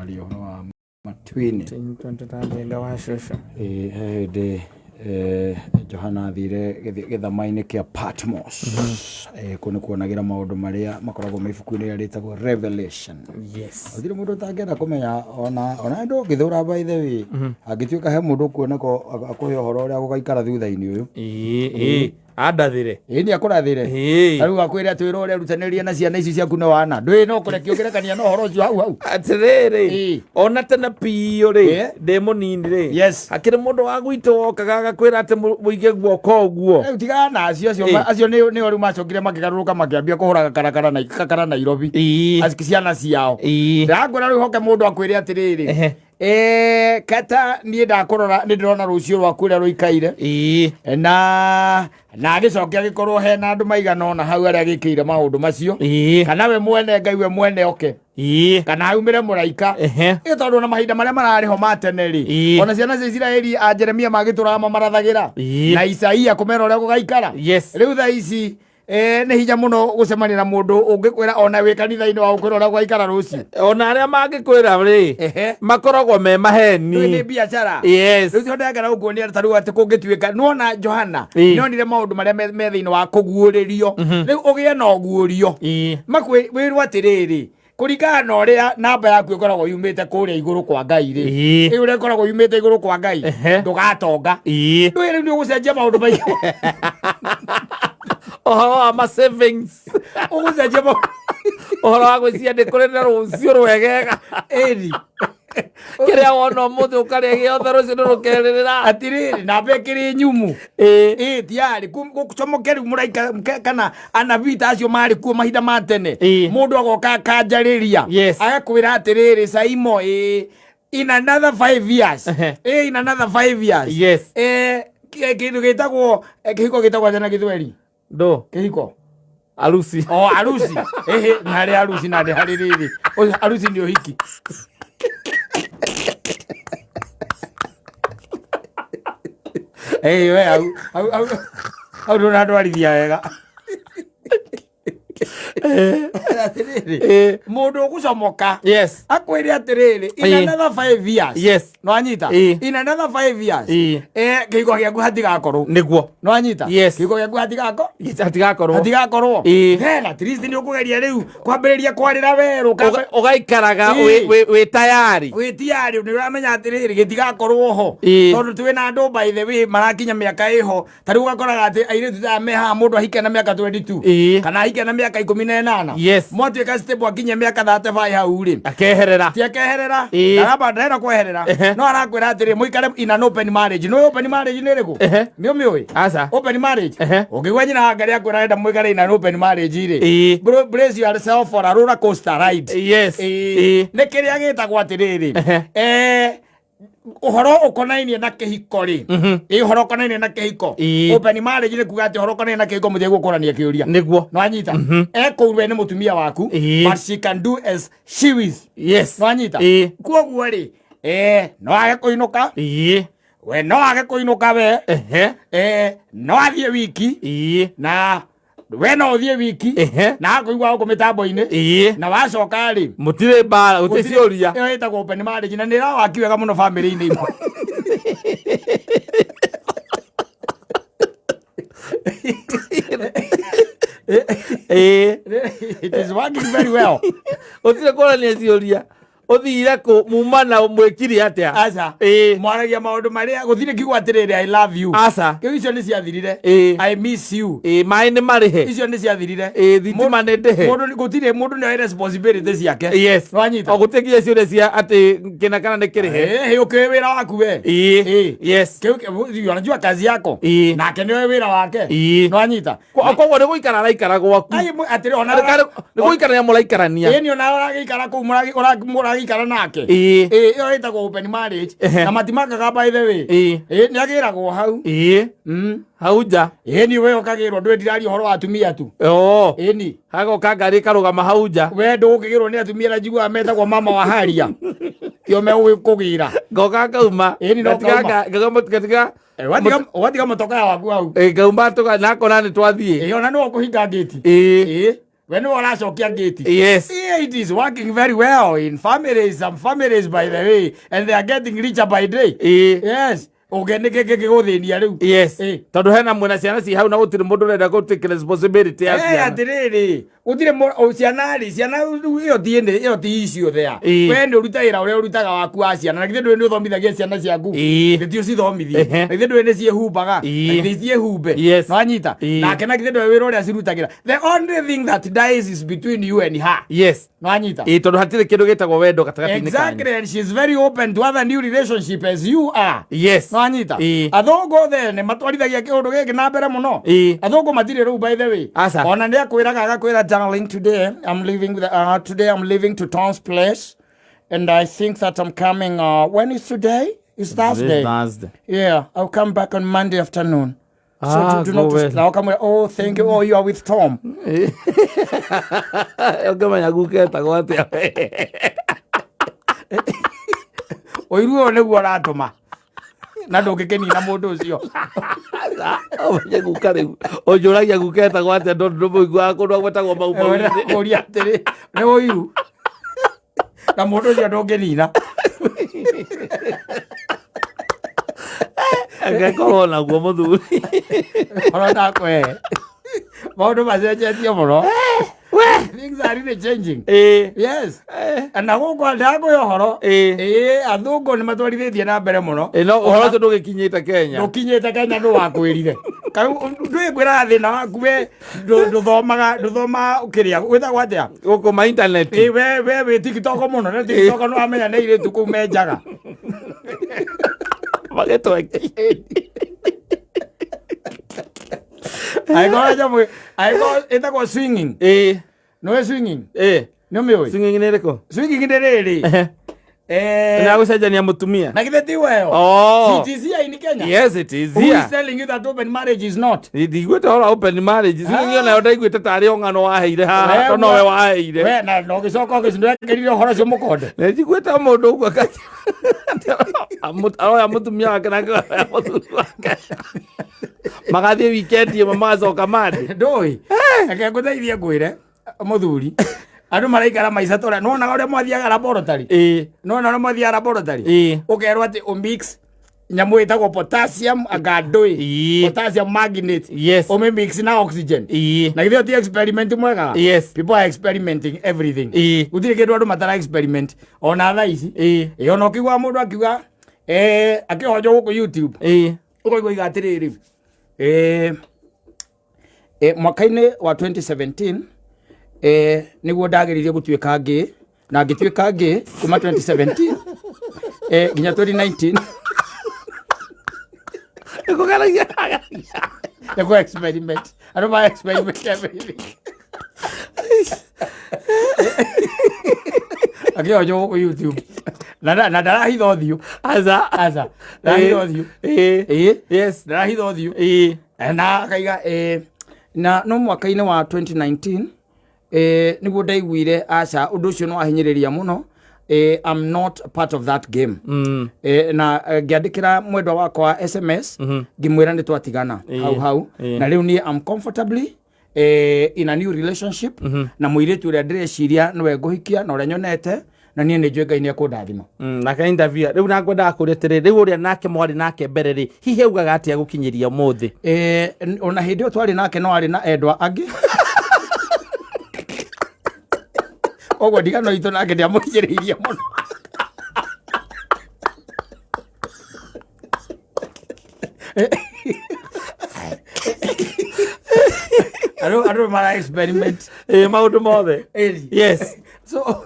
Tũraria ũhoro wa matuinĩ. Tũtajenga wa cũcũ. Ĩĩ, he hĩndĩ Johana athire gĩthama-inĩ kĩa Patmos. Kũu nĩ kuonagĩra maũndũ marĩa makoragwo me ibuku-inĩ rĩrĩa rĩtagwo Revelation. Yes. Gũtirĩ mũndũ ũtangĩenda kũmenya ona ndũngĩthũra by the way. Angĩtuĩka he mũndũ ũkuoneka akũhe ũhoro ũrĩa gũgaikara thutha-inĩ ũyũ. Ĩĩ, ĩĩ. Andathĩre. Ĩĩ nĩ akũrathĩre. Ĩĩ. Rĩu akwĩre atwĩre ũrĩa rutanĩria na ciana ici ciaku nĩ wana. Ndũĩ no kũrekio ũkĩrekania na ũhoro ũcio hau hau. Atĩrĩrĩ, Ĩĩ. ona tene biũ rĩ, Ĩĩ. ndĩ mũnini rĩ, Yes. hakĩrĩ mũndũ wa gwitũ wokaga agakwĩra atĩ mũige guoko ũguo. Rĩu tigana na acio acio Ĩĩ. acio nĩ rĩu macokire makĩgarũrũka makĩambia kũhũra gakarakara na kakara Nairobi. Ĩĩ. Aci ciana ciao. Ĩĩ. Ndĩrakwĩra rĩu hoke mũndũ akwĩre atĩrĩrĩ. Ehe. Kata niĩ ndakũrora nĩ ndĩrona rũciũ rwaku ũrĩa rũikaire. Ĩĩ. Na agĩcoke agĩkorwo hena andũ maigana ũna hau arĩa agĩkĩire maũndũ macio. Ĩĩ. Kana we mwene Ngai we mwene oke. Ĩĩ. Kana aumĩre mũraika. Ehe. Ĩ tondũ ona mahinda marĩa mararĩ ho ma tene rĩ. Ĩĩ. Ona ciana cia Isiraeli a Jeremia magĩtũraga mamarathagĩra. Ĩĩ. Na Isaia kũmera ũrĩa gũgaikara. Yes. Rĩu thaa ici nĩ hinya mũno gũcemania na mũndũ ũngĩkwĩra ona wĩ kanitha-inĩ wa gũkwĩra ũrĩa gũgaikara rũciũ. Ona arĩa mangĩkwĩra rĩ, Ehe. makoragwo me Rĩu nĩ maheni. biacara. Yes. Rĩu tiho ndĩragera gũkuonia ta rĩu atĩ kũngĩtuĩka nĩwona Johana Ĩĩ. nĩonire maũndũ marĩa me thĩinĩ wa kũguũrĩrio. Rĩu ũgĩe na ũguũrio. Ĩĩ. Makwĩ wĩrwo atĩrĩrĩ kũringana na ũrĩa namba yaku ĩkoragwo yumĩte kũrĩa igũrũ kwa Ngai rĩ. Ĩĩ. Ĩĩ ũrĩa ĩkoragwo yumĩte igũrũ kwa Ngai Ehe. ndũgatonga. Ĩĩ. Ndũĩ rĩu nĩ ũgũcenjia maũndũ maingĩ. Ũhoro wa ma savings. Ũgũcenjia maũndũ. Ũhoro wa gwĩciria nĩ kũrĩ na rũciũ rwegega. Ĩni. Kĩrĩa wona ũmũthĩ ũkarĩa gĩothe rũciũ nĩ rũkerĩrĩra. Atĩrĩrĩ namba ĩkĩrĩ nyumu. Ĩĩ. Ĩĩ tiarĩ gũcomoke rĩu mũraika kana anabii ta acio marĩ kuo mahinda ma tene. Ĩĩ. Mũndũ agoka akanjarĩria. Yes. Agakwĩra atĩrĩrĩ Saimo ĩĩ in another 5 years. Ehe. Ĩĩ in another 5 years. Yes. Kĩndũ gĩtagwo kĩhiko gĩtagwo atĩa na gĩthweri? Ndũ. Kĩhiko. Arusi. O arusi. Ĩhĩ nĩ harĩ arusi na nĩ harĩ rĩrĩ. Ũyũ arusi nĩ ũhiki. Ĩĩ we hau hau hau hau ndũnandwarithia wega. Atĩrĩrĩ, Ĩĩ. mũndũ ũgũcomoka Yes. akwĩre atĩrĩrĩ in Ĩĩ. another 5 years. Yes. Nĩwanyita? Ĩĩ. In another 5 years. Ĩĩ. Kĩhiko gĩaku hatigakorwo. Nĩguo. Nĩwanyita? Yes. Kĩhiko gĩaku hatigako Hatigakorwo. hatigakorwo. Ĩĩ. Then at least nĩ ũkũgeria rĩu kwambĩrĩria kwarĩra werũ Ũgaikaraga Ĩĩ. wĩ tayari. wĩ tiarĩ nĩ ũramenya atĩrĩrĩ gĩtigakorwo ho Ĩĩ. tondũ twĩ na andũ by the way marakinya mĩaka ĩho ta rĩu ũgakoraga atĩ airĩtu ta aya me haha mũndũ ahike na mĩaka 22 Ĩĩ. kana ahike na mĩaka 18 Yes. mwatuĩka stable akinye mĩaka 35 hau rĩ Akeherera. ti akeherera Ĩĩ. ndaramba ndarenda kweherera Ehe. no arakwĩra atĩrĩ mũikare in an open marriage nĩ open marriage nĩ ĩrĩkũ Ehe. nĩ ũmĩũĩ Aca. open marriage Ehe. ũngĩgua nyina wa Ngarĩ akwĩra arenda mũikare in an open marriage rĩ Ĩĩ. Brace yourself for a roller coaster ride. Yes. Ĩĩ. Ĩĩ. Nĩ kĩrĩa gĩtagwo atĩrĩrĩ Ehe. Ũhoro ũkonainie na kĩhiko rĩ, ĩ ũhoro ũkonainie na kĩhiko. Ĩĩ. Open marriage nĩ kuga atĩ ũhoro ũkonainie na kĩhiko mũtige gũkũrania kĩũria. Nĩguo. Nĩwanyita? Ekũu we nĩ mũtumia waku Ĩĩ. but she can do as she wish. Yes. Nĩwanyita? Ĩĩ. Kuoguo rĩ, no age kũinũka, Ĩĩ. we no age kũinũka we, Ehe. No athiĩ wiki Ĩĩ. na we no ũthiĩ wiki Ehe. na akũigua gũkũ mĩtambo-inĩ Ĩĩ. na wacoka rĩ Mũtirĩ mbara, gũtirĩ ciũria. ĩyo ĩtagwo open marriage na nĩ ĩrawaki wega mũno bamĩrĩ-inĩ imwe. Ĩĩ. It is working very well. Gũtirĩ kũrania ciũria. Ũthire kũ muma na mwĩkire atĩa? Aca. Ĩĩ. Mwaragia maũndũ marĩa gũtirĩ kiugo atĩrĩrĩ I love you. Aca. Kĩu icio nĩ ciathirire. Ĩĩ. I miss you. Ĩĩ, maĩ nĩ marĩhe. Icio nĩ ciathirire. Ĩĩ, thitima nĩ ndĩhe. Mũndũ gũtirĩ mũndũ nĩ oe responsibility ciake. Yes. Nĩwanyita? O gũtirĩ nginya ciũria cia atĩ kĩna kana nĩ kĩrĩhe. Ĩĩ, ũkĩũĩ wĩra waku we. Ĩĩ. Ĩĩ. Yes. Kĩu kĩu- unajua kazi yako. Ĩĩ. Nake nĩoĩ wĩra wake. Ĩĩ. Nĩwanyita? Koguo nĩ gũikara araikara gwaku. Ai, atĩrĩ ona Nĩ gũikarania mũraikarania. Ĩĩ, nĩ ona ũragĩikara kũu mũragĩikara nake. Ĩĩ. Ĩĩ, ĩyo ĩtagwo open marriage. Ehe. Na matimakaga by the way. Ĩĩ. Ĩĩ, nĩ agĩragwo hau. Ĩĩ. Hau nja. Ĩĩ, ni we ũkagĩrwo ndũĩ ndiraria ũhoro wa atumia tu. Oo. Ĩĩ ni. Hagoka ngari ĩkarũgama hau nja. We ndũgũkĩgĩrwo nĩ atumia na njiguaga metagwo mama wa haria. Tio megũkũgĩra. Ngoka ngauma. Ĩĩ, ni no Ngatiga ngauma. ngatiga Watiga mũtokaa waku hau. Ngauma nakona nĩ twathiĩ. Ĩĩ, ona nĩwe ũkũhinga ngĩti. Ĩĩ. Ĩĩ. We nĩwe ũracokia ngĩti. Yes. Yeah, it is working very well in families, some families by the way, and they are getting richer by day. Ĩĩ. Yes. Ũngĩ nĩ kĩ kĩgũthĩnia rĩu? Yes. Ĩĩ. Tondũ hena mwena ciana ci hau na gũtirĩ mũndũ ũrenda gũ take responsibility ya Eh, ciana. atĩrĩrĩ, gũtirĩ ciana rĩ, ciana rĩu ĩyo ti ĩyo ti issue there. Ĩĩ. We nĩ ũruta wĩra ũrĩa ũrutaga waku wa ciana, na githĩ ndũĩ nĩ ũthomithagia ciana ciaku? Ĩĩ. Githĩ ti ũcithomithie? Ehe. Na githĩ ndũĩ nĩ ciĩhumbaga? Ĩĩ. Na githĩ ciĩhumbe? Yes. Nĩwanyita? Ĩĩ. Nake na githĩ ndũĩ wĩra ũrĩa cirutagĩra? The only thing that dies is between you and her. Yes. Nĩwanyita? Ĩĩ, tondũ hatirĩ kĩndũ gĩtagwo wendo gatagatĩ-inĩ kanyu. Exactly, and she's very open to other new relationship as you are. Yes. Nwanyita? Ĩĩ. Athũngũ othe nĩ matwarithagia kĩũndũ gĩkĩ na mbere mũno. Ĩĩ. Athũngũ matirĩ rĩu by the way. Aca. Ona nĩ akwĩraga agakwĩra darling today I'm leaving today I'm leaving to Tom's place and I think that I'm coming when is today? It's Thursday. Thursday. Yeah, I'll come back on Monday afternoon. So Ah, do not go well. na ũkamwĩra, oh thank you, oh you are with Tom. Ũngĩmenya guka etagwo atĩa. Ũiru ũyũ nĩguo ũratũma. Na ndũngĩkĩnina mũndũ ũcio. Ũmenye guka rĩu. Ũnjũragia guka etagwo atĩa tondũ ndũmũiguaga kũndũ agwetagwo mau mau-inĩ. Ũria atĩrĩ, nĩ ũiru. Na mũndũ ũcio ndũngĩnina. Angĩkorwo naguo mũthuri. Ũrona ndakũhe. Maũndũ macenjetie mũno. Things are really changing. Ĩĩ. Yes. Na gũkũ ndakũhe ũhoro. Ĩĩ. Ĩĩ, athũngũ nĩ matwarithĩtie na mbere mũno. Ĩĩ, no ũhoro ũcio ndũgĩkinyĩte Kenya. Ndũkinyĩte Kenya nũ wakwĩrire. Kau ndwĩkwĩraga thĩna waku we ndũthomaga ndũthomaga kĩrĩa gwĩtagwo atĩa? Gũkũ ma internet. Ĩĩ, we wĩ TikTok mũno na TikTok nĩ wamenya nĩ airĩtu kũu menjaga. Magĩtweki. Angĩkorwo nyamũ angĩkorwo ĩtagwo swinging. Ĩĩ. Nĩũĩ swinging? Ĩĩ. Nĩ ũmĩũĩ? Swinging nĩ ĩrĩkũ? Swinging nĩ rĩrĩ. Ehe. Nĩ agũcenjania mũtumia. Na githĩ ti weyo? Oh. It is here in Kenya. Yes, it is Who here. is telling you that open marriage is not? Ndiguĩte ũhoro wa open marriage. Swinging onayo ndaiguĩte tarĩ o ng'ano waheire haha We- tondũ nowe waheire. We na no gĩcoka ũgĩcindwekĩrire ũhoro ũcio mũkonde. Nĩ njiguĩte mũndũ ũguo aroya mũtumia wake nake aroya mũthuri wake. Magathiĩ weekend ĩmwe magacoka mandĩ. Ndũĩ. Reke ngũteithie ngwĩre mũthuri. Andũ maraikara maica ta ũrĩa nĩwonaga ũrĩa mwathiaga laboratory. Ĩĩ. Nĩwona ũrĩa mwathiaga laboratory. Ĩĩ. Ũkerwo atĩ ũmix nyamũ ĩtagwo potassium anga ndũĩ. Ĩĩ. Potassium manganate. Yes. Ũmĩmix na oxygen. Ĩĩ. Na githĩ ti experiment mwega? Yes. People are experimenting everything. Ĩĩ. Gũtirĩ kĩndũ andũ matara experiment. Ona thaa ici. Ĩĩ. Ĩ ona ũkĩigua mũndũ akiuga akĩhonjwo gũkũ YouTube. Ĩĩ. Ũkaigua iga atĩrĩrĩ. Mwaka-inĩ wa 2017 nĩguo ndagĩrĩire gũtuĩka ngĩ na ngĩtuĩka ngĩ kuma 2017 nginya 2019 Nĩkũgeragia. nĩguo experiment andũ ma experiment everything akĩhonjwo gũkũ YouTube na ndarahitha ũthiũ. Aca. Aca. Ndarahitha ũthiũ. Ĩĩ. Ĩĩ. Yes. Ndarahitha ũthiũ. Ĩĩ. Na akaiga na no mwaka-inĩ wa 2019 nĩguo ndaiguire aca ũndũ ũcio nĩ wahinyĩrĩria mũno. I'm not part of that game. Na ngĩandĩkĩra mwendwa wakwa SMS ngĩmwĩra nĩ twatigana hau hau. Na rĩu niĩ I'm comfortably in a new relationship na mũirĩtu ũrĩa ndĩreciria nĩwe ngũhikia na ũrĩa nyonete na niĩ nĩ njũĩ Ngai nĩ ekũndathima. Nake interview rĩu na ngwendaga kũria atĩrĩrĩ rĩu ũrĩa nake mwarĩ nake mbere rĩ hihi augaga atĩa gũkinyĩria ũmũthĩ? Ona hĩndĩ ĩyo twarĩ nake no arĩ na endwa angĩ. Koguo ndigano itũ nake ndiamũhinyĩrĩirie mũno. Andũ mara experiment. Ĩĩ, maũndũ mothe. Ĩri. Yes. So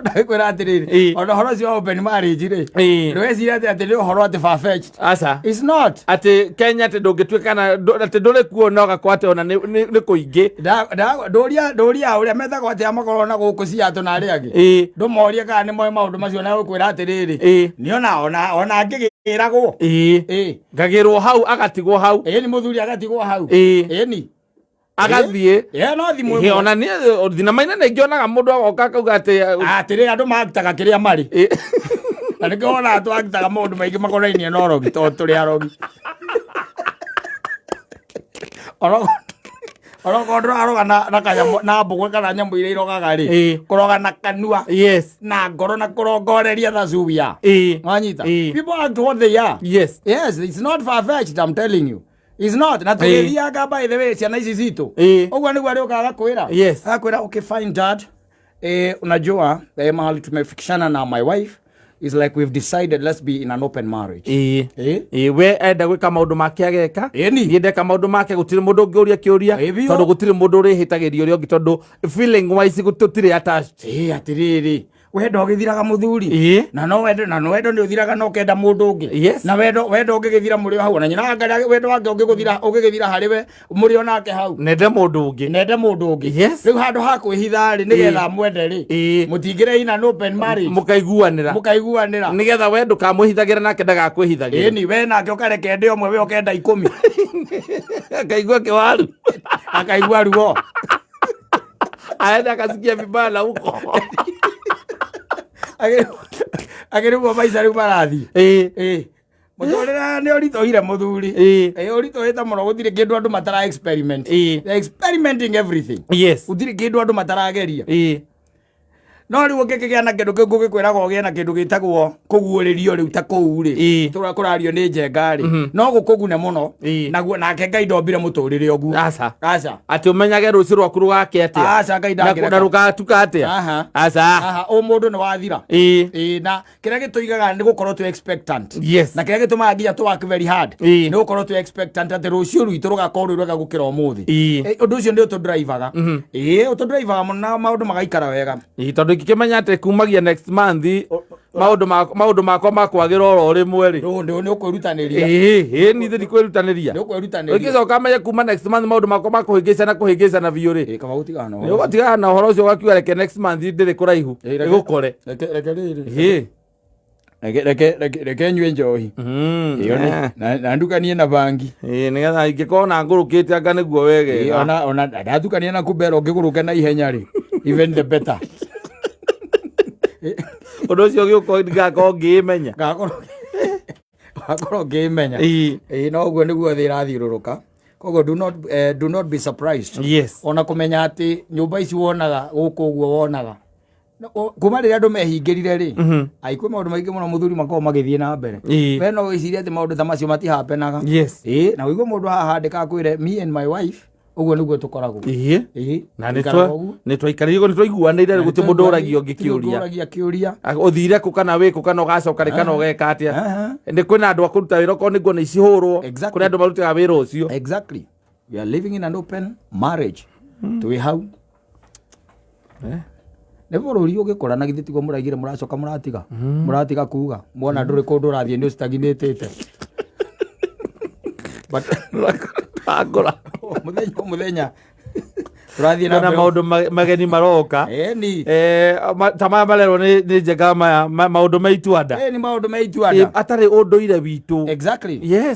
ndakwĩra atĩrĩrĩ, Ĩĩ. ona ũhoro ũcio wa open marriage rĩ, Ĩĩ. ndweciria atĩ nĩ ũhoro atĩ far-fetched. Aca. It's not. Atĩ Kenya atĩ ndũngĩtuĩka na atĩ ndũrĩ kuo na ũgakorwo atĩ ona nĩ kũingĩ. Ndũria ũrĩa metagwo atĩa makorwo na gũkũ Seattle na arĩa angĩ. Ĩĩ. Ndũmorie kana nĩ moĩ maũndũ macio na gũkwĩra atĩrĩrĩ. Ĩĩ. Nĩ ona ngĩgĩragwo. Ĩĩ. Ĩĩ. Ngagĩrwo hau agatigwo hau. Ĩĩ ni mũthuri agatigwo hau. Ĩĩ. Ĩĩ ni. Agathiĩ. Ĩĩ no thimũ Ĩĩ, ĩmwe. ona niĩ thinema-inĩ nĩ ngĩonaga mũndũ agoka akauga atĩ Atĩrĩrĩ andũ makitaga kĩrĩa marĩ. Ĩĩ. Na nĩkĩo wonaga twakitaga maũndũ maingĩ makonainie na ũrogi tondũ tũrĩ arogi. Onokorwo ndũraroga na kanyamũ na mbũgwe kana nyamũ iria irogaga rĩ, kũroga na kanua na ngoro na kũrongoreria, that's who we are. Wanyita? People act what they are. Yes, it's not far fetched, I'm telling you. It's not. Na tũgĩthianga, by the way, ciana ici citũ. Ũguo nĩguo arĩũkaga agakwĩra. Agakwĩra, "Okay, fine, Dad. Unajua, mahali tumefikishana na my wife is like we've decided let's be in an open marriage." Ĩĩ, we enda gwĩka maũndũ make ageka. Ĩni. Niĩ ndeka maũndũ make, gũtirĩ mũndũ ũngĩũria kĩũria, Ĩ, biũ. tondũ gũtirĩ mũndũ ũrĩhĩtagĩria ũrĩa ũngĩ, tondũ feeling wise tũtirĩ attached. Ĩ, atĩrĩrĩ, wendo ũgĩthiraga, mũthuri. Na no wendo, na no wendo nĩ ũthiraga na ũkenda mũndũ ũngĩ. Na wendo ũngĩgĩthira mũrĩ o hau, ona nyina anga wendo wake ũngĩgũthira, ũngĩgĩthira harĩ we mũrĩ o nake hau. Nende mũndũ ũngĩ. Nende mũndũ ũngĩ. Rĩu handũ ha kwĩhitha rĩ, nĩgetha mwende rĩ, mũtingĩre in an open marriage. Mũkaiguanĩra. Mũkaiguanĩra. Nĩgetha we ndũkamwĩhithagĩra nake ndagakwĩhithagĩra. Ĩni, we nake ũkareke ende ũmwe, we ũkenda 10. Akaigua kĩwaru. Akaigua ruo. Aende akasikia vibaya na huko. Akĩrĩguo maica rĩu marathiĩ. Ĩ, mũtũrĩre nĩ ũritũhire, mũthuri. Ĩ, ũritũhĩte mũno. Gũtirĩ kĩndũ andũ matara experiment. They're experimenting everything. Gũtirĩ kĩndũ andũ matarageria. No rĩu ũngĩkĩgĩa na kĩndũ kĩu ngũgĩkwĩraga ũgĩe na kĩndũ gĩtagwo kũguũrĩrio rĩu ta kũu rĩ, tũrĩa kũrario nĩ njenga rĩ, no gũkũgune mũno. Naguo nake Ngai ndombire mũtũrĩre ũguo. Aca. Aca. Atĩ ũmenyage rũciũ rwaku rũgake atĩa. Aca, Ngai na ndangĩreka. Rũgatuka atĩa. Aca. Aha, ũmũndũ nĩ wathira. Ĩ, na kĩrĩa gĩtũigaga nĩ gũkorwo twĩ expectant. Na kĩrĩa gĩtũmaga nginya tũ work very hard nĩ gũkorwo twĩ expectant atĩ rũciũ rwitũ rũgakorwo rwĩ rwega gũkĩra ũmũthĩ. Ũndũ ũcio nĩ ũtũdrivaga, ĩ, ũtũdrivaga mũno na maũndũ magaikara wega. Ĩ, tondũ ingĩkĩmenya atĩ kumagia next month maũndũ makwa makwagĩra oro rĩmwe rĩ. Nĩ ũkwĩrutanĩria. Ĩ, niĩ ndikwĩrutanĩria. Nĩ ũkwĩrutanĩria. Ũngĩcoka menye kuma next month maũndũ makwa makũhĩngĩcana kũhĩngĩcana biũ rĩ. Ĩ, kaba gũtigana na Nĩ ũhoro. Ũgatigana na ũhoro ũcio, ũgakiuga reke next month ndĩrĩ kũraihu. Ĩgũkore. Reke rĩrĩ. Reke nyue njohi. Ĩyo na ndukanie na bangi. Ĩ, nĩgetha ingĩkorwo na ngũrũkĩte anga nĩguo wegega. Ona ndatukania na kumbera ũngĩgũrũke na ihenya rĩ, even the better. Ũndũ ũcio ũgĩũka ndigakorwo ngĩĩmenya. Gakorwo ngĩmenya. Ĩ, no ũguo nĩguo thĩ ĩrathiũrũrũka, koguo do not be surprised. Ona kũmenya atĩ nyũmba ici wonaga gũkũ ũguo wonaga kuma rĩrĩa andũ mehingĩrire rĩ, ai, kwĩ maũndũ maingĩ mũno, mũthuri, makoragwo magĩthiĩ na mbere. We no wĩcirie atĩ maũndũ ta macio matihapenaga. Ĩ, na ũigue mũndũ haha handĩka akwĩre, "Me and my wife, ũguo nĩguo tũkoragwo." Ĩ, Na nĩ tũikaraga ũguo. Nĩ twaikarire ũguo, nĩ twaiguanĩire, gũtirĩ mũndũ ũragia ũngĩ kĩũria. Ũragia kĩũria. Ũthire kũ kana wĩ kũ kana ũgacoka rĩ kana ũgeka atĩa. Nĩ kwĩna andũ a kũruta wĩra okorwo nĩ nguo nĩ icihũrwo. Kũrĩ andũ marutaga wĩra ũcio. Exactly, we are living in an open marriage, twĩ hau. Nĩ bũrũri ũgĩkũra, na githĩ tiguo mũraigire mũracoka mũratiga kuga mwona ndũrĩ kũndũ ũrathiĩ nĩ ũstaginĩtĩte. But Ngũra. o mũthenya o mũthenya tũrathiĩ na na mbere. Maũndũ mageni maroka. Ĩni. Ta maya marerwo nĩ njega maya maũndũ me ituanda. Ĩni, maũndũ me ituanda. Atarĩ ũndũire witũ.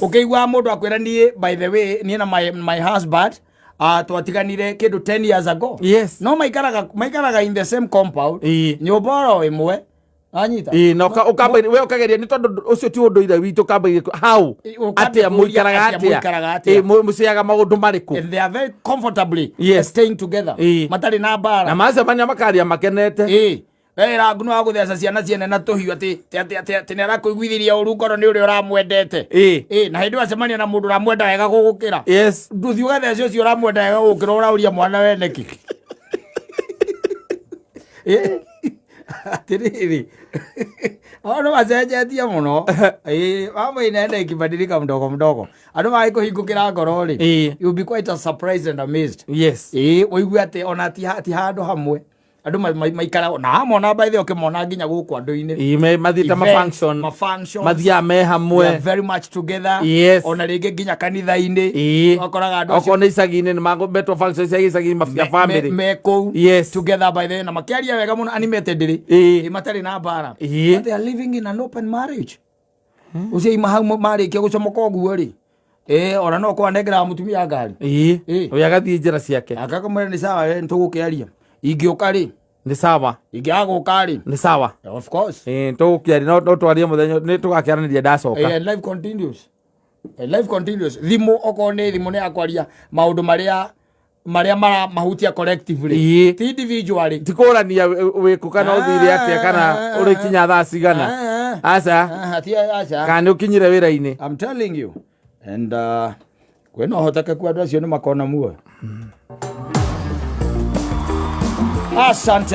Ũkĩiguaga mũndũ akwĩra, "Niĩ, by the way, niĩ na my husband, twatiganire kĩndũ 10 years ago." No maikaraga in the same compound, nyũmba oro ĩmwe, anyita. Ĩ, na we ũkageria nĩ tondũ ũcio ti ũndũire witũ, ũkambĩrĩria how Ĩ, ũkambia atĩa kũũria mũikaraga atĩa atĩa. Mũikaraga atĩa. Ĩ, mũciaga maũndũ marĩkũ. And they are very comfortably staying together, matarĩ na mbara. Na macemania makaria makenete. Ĩ, wĩra nĩ wa gũtheca ciana ciene na tũhiũ atĩ nĩ arakũiguithĩria ũru ngoro nĩ ũrĩa ũramwendete. Ĩ, na hĩndĩ ĩyo acemania na mũndũ ũramwenda wega gũgũkĩra. Ndũthiĩ ũgathece ũcio ũramwenda wega gũgũkĩra, ũraũria mwana wene kĩ. Ĩ, atĩrĩrĩ, maũndũ macenjetie mũno. Ĩ, mambo inaenda ikibadilika mdogo mdogo. Andũ magĩkũhingũkĩra ngoro rĩ, you'll be quite surprised and amazed. Ĩ, ũigue atĩ ona ti handũ hamwe andũ maikaraga na amona, by the way, ũkĩmona nginya gũkũ andũ-inĩ. Ĩ, mathiĩte ma Events, function. ma-functions. Mathiaga me They are hamwe. very much together. Ona rĩngĩ nginya kanitha-inĩ ũgakoraga andũ acio Okorwo nĩ icagi-inĩ nĩ metwo function cia gĩcagi cia family. me kũu together, by the way, na makĩaria wega mũno animatedly. Ĩ, matarĩ na mbara. But they are living in an open marriage. Ũcio ima hau marĩkia gũcomoka ũguo rĩ, ĩ, ona no kwanengeraga mũtumia ngari. Ũyũ agathiĩ njĩra ciake. Akakamwĩra, "Nĩ sawa, nĩ tũgũkĩaria ingĩũka rĩ." Nĩ sawa. Ingĩaga gũka rĩ. Nĩ sawa. Of course. Ĩ, tũgũkĩaria no twarie mũthenya nĩ tũgakĩaranĩria ndacoka. And life continues. And life continues. Thimũ, okorwo nĩ thimũ, nĩ yakwaria maũndũ marĩa Marĩa maramahutia collectively, ti individually. Ti kũrania wĩkũ kana ũthire atĩa kana ũrĩkinya thaa cigana. Aca. Ah, ti aca. Kana nĩ ũkinyire wĩra-inĩ. I'm telling you, and kwĩna ũhotekeku andũ acio nĩ makona muoyo. Asante.